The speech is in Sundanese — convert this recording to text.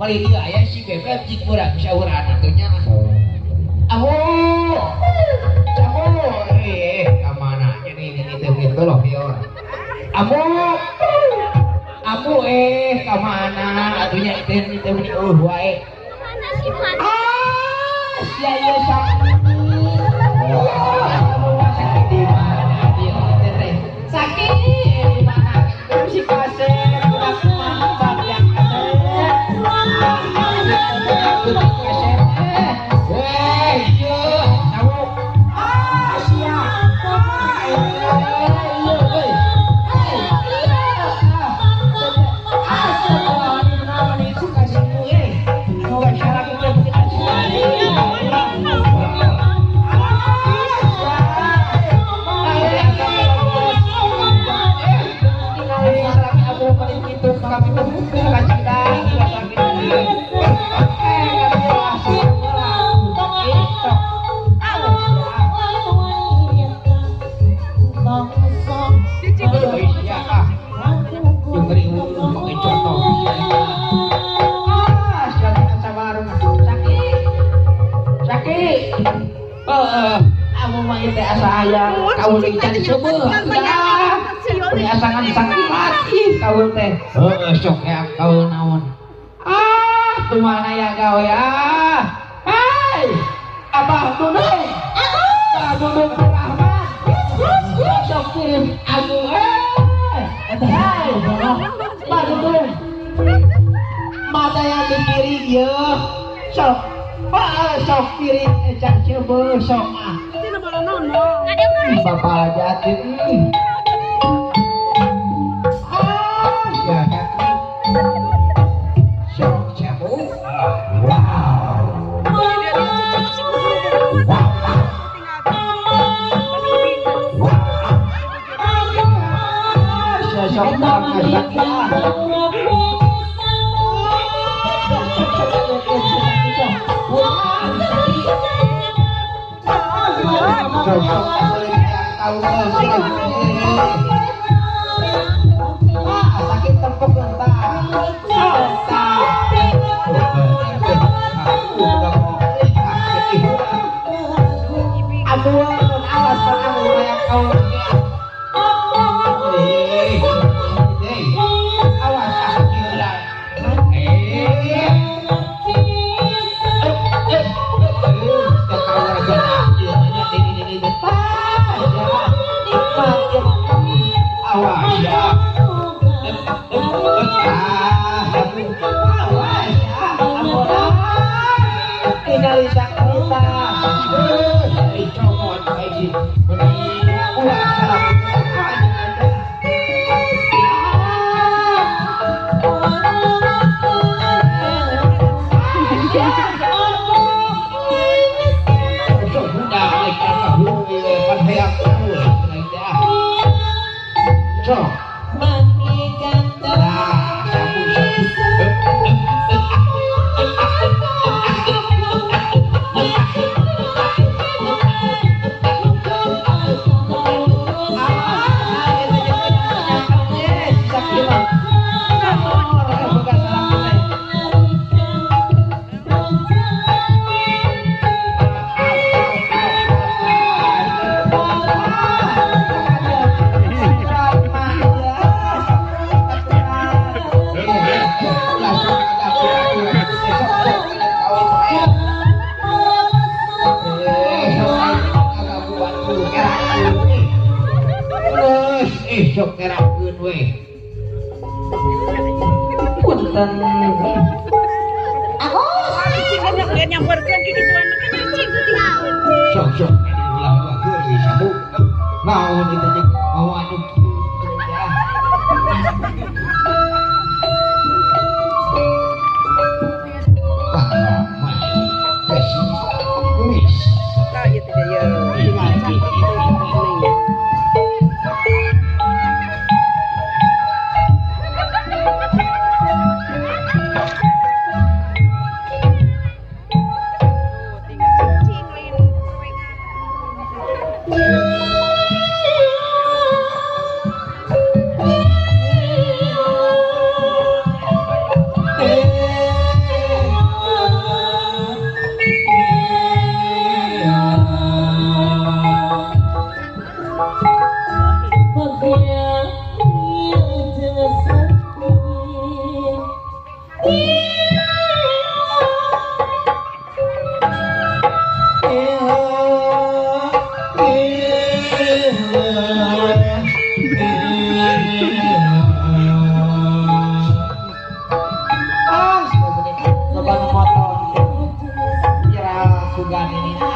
Bari dieu aya si Bebek cik urang saurana tuh nya. Amu. Amu. Eh, ka mana nya nih ini teh gitu loh ieu. Amu. Amu eh ka mana atuh nya teh teh meni eueuh wae. Mana sih mana? Ah, sia ieu sakit. Amu mah sakit di mana ieu teh? Sakit di mana? Si kasep budak mah bagja kasep. Kasep. Eh, ieu tahu. Ah, sia. Ah, ieu euy. Sok ya kau naon ah kumana ya kau ya hai Abah Dudung Abah Dudung Rahman sok kirim aku hai Abah Dudung mata yang di kiri ya sok sok kirim cak coba sok ah bapak jati ah ya sok jamu wow sok sakit tempok entah. Awas kau sok kerakeun we. Punten. Aku nyamperkeun kikituan mah cing. Sok sok ulah bagus deui sabu. Naon itu jeung mau anu kieu ya. Kumis. Tah ieu teh ieu. Ah, loba nu motor. Kira sugan ini.